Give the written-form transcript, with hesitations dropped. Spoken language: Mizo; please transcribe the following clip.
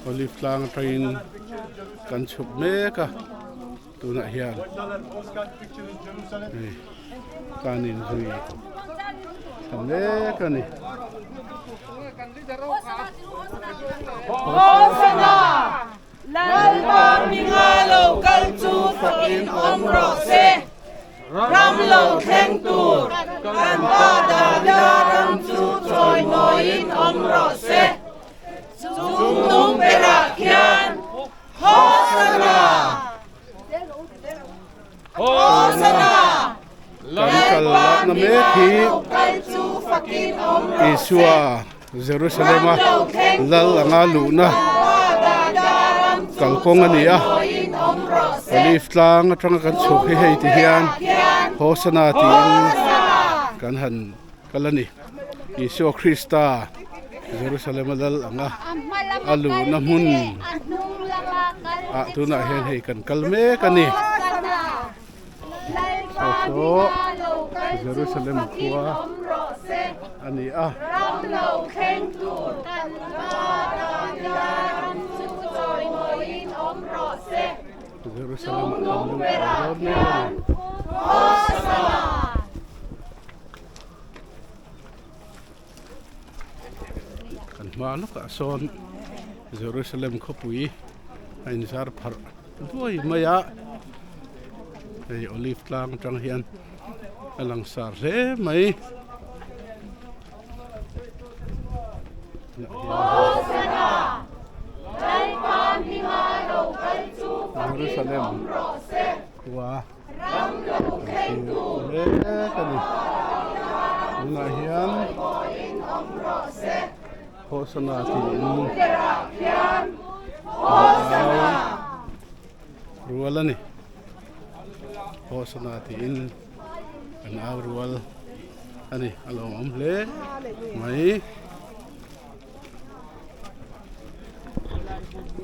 Olive tlang atangin kan chhuk mek a tunah hian hei kan inzui thla mek a ni. Hosana! Lalpa hminga lo kal chu fakin awm rawh se. Ram lo thleng tur kan Pa Davida ram chu chawimawiin awm rawh se. Chung nung berah khian Hosana! Hosana! Kan kal lakna mek hi Isua Jerusalem-a lal anga luhna kalkawng a ni a, Olive tlang atanga kan chhuk hi hei ti hian Hosana tiin kan han kal a ni. Isua Krista Jerusalem-a lal anga a luhna hmun ah tunah hian hei kan kal mek a ni. Saw saw Jerusalem khua a ni a. Jerusalem ah kan lut ve dawn mek a ni. Kan hma lawkah sawn Jerusalem khawpui a inzar pharh duai mai a, hei olive tlang atang hian a langsar hle mai. Jerusalem khua. Mek a ni tunah hian Hosana tiin an au rual a ni Hosana tiin an au rual a ni a lawmawm hle mai.